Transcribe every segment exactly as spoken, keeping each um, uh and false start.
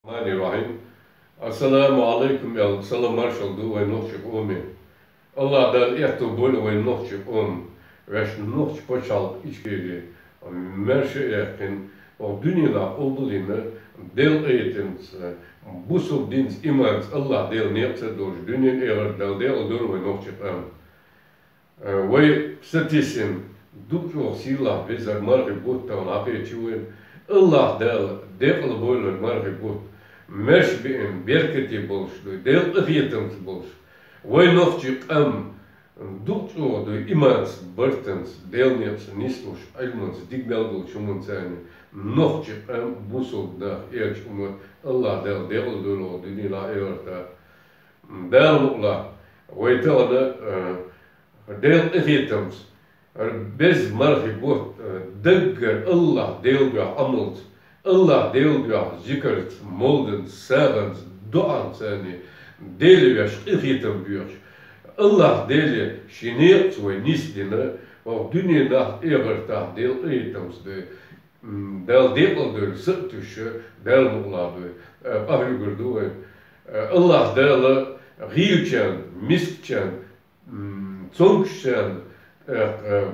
Рахмани Рахим. Ассаламу алейкум, аьлла, салам маршал ду вай нохчи къоме. Аллах Дала аьттув бойла вай нохчи къом, вешта нохчи пачхьалкх Ичкери маьрша а яьккхина, укх дуьненахь къобалйина, Делан къахетамца, бусалба динца, иманца, Аллах Делан некъаца долуш, дуьненан, эхартан Дала декъалдойла вай нохчи къам. Э, вай сатийсина, дукха чӀогӀа сийлахь везар мархий бутт тахана хьакхечи вайна. Аллах Дала декъалбойла мархий бутт, маьрша беана, беркате болуш дуй, Делан къахетамца болуш. Вай нохчи къам дукха чӀогӀа дуй, иманца, бартанца, Делан некъаца нислуш, Ӏилманца, дика мел долчу хӀуманца царна. Нохчи къам, бусалба нах, элча уммат, Аллах Дала декъалдойла вай дуьненахь, эхартахь. Дала мукъалахь, вай тахана, э, Делан къахетамца, беза мархий бутт, э, даггара Аллах Делан дуьхьа Ӏамалца, Аллах Делан дуьхьа зикарца, мовланца, сагӀанца, доӀанца царна, Деле вешан къахетам боьхуш. Аллах Деле шен некъаца вай нисдина, вай дуьненахь, эхартахь Делан къахетамца дуй. М, Дала декъалдойла, са а туьйсуш, Дала мукъалахь дуй. Э, къахьоьгур ду вай. Э, Аллах Дала гӀийлачарна, мискачарна, м, цомгушчарна, э, э,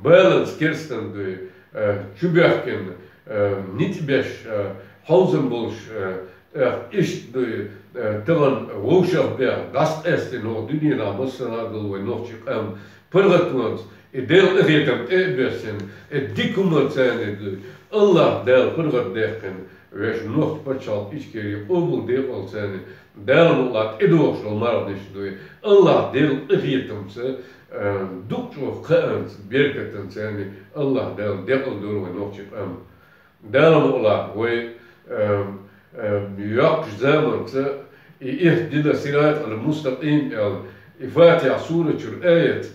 баланца керстанна дуй, э, чубоьхкина, э, ницкъ беш, э, хьовзам болуш, э, э, иштта дуй, э, тахана вовшах беха, дӀасакъаьстина вай дуьненахь массарна а долу вай нохчи къам паргӀатонца, и Делан къахетам тӀе а бессина, и дика хӀуманца царна дуй. Аллах Дала паргӀатдаьккхина, вешан нохчи пачхьалкх Ичкери къобал декъалца царна, Дала мукъалахь тӀедогӀуш долу марханаш дуй. Аллах Делан къахетамца, э, дукха чӀогӀа кхаанца, беркатанца царна Аллах Дала декъалдойла вай нохчи къам. Дала мукъалахь, вай, э, э, йоккхачу заманца и «Ихдина сиратал мустакъим» аьлла, и Фатихьа сурачуьра аят,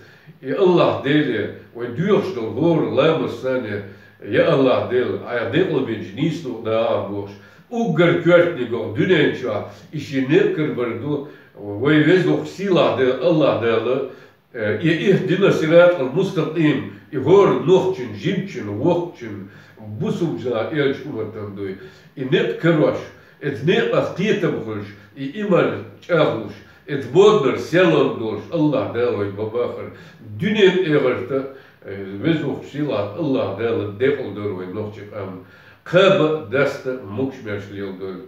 и Аллах Деле вай доьхуш долу хӀора ламаз санна, я Аллах Дела, Айхьа декъалбинчу нийса луъу дагӀахь бохуш, уггар коьртаниг вай дуьнен чохь и шен некъ карабар ду, вай веза воккхачу сийлахь Дела, Аллах Дала, э, и «Ихдина сиратал мустакъим», и хӀора нохчина, жимачунна, воккхачунна, бусалба элча умматана дуй. И некъ карош, эцу некъах кхетам хуьлуш, и иман чӀагӀлуш, эцу боданара серлонг долуш Аллах Дала вай бан бахара. Дуьненан, эхартан, э, веза воккхачу сийлахь Аллах Дала декъалдойла вай нохчи къам. Кхаба а, даста а могуш-маьрша леладойла.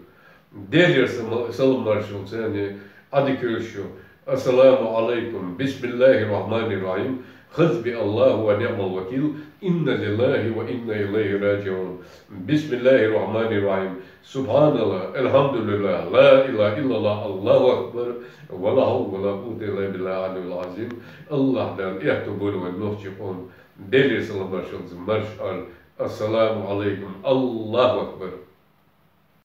Делера са-, салам маршалла царна, Ӏадика йойла шу. Ассаламу алайкум. Бисмиллахир рахманир рахим. Хасби Аллаху ва ниъмал вакил. Инна лиллахи ва инна илайхи раджиун. Бисмиллахир рахманир рахим. Субханаллах, алхамдулиллах, ла илаха иллаллах, Аллаху акбар, ва ла хавла ва ла куввата илла биллахил алиyyил азим. Аллах Дала аьттув бойла вай нохчи къом. Делера салам маршалла, марша Ӏойла. Ассаламу алайкум. Аллаху акбар.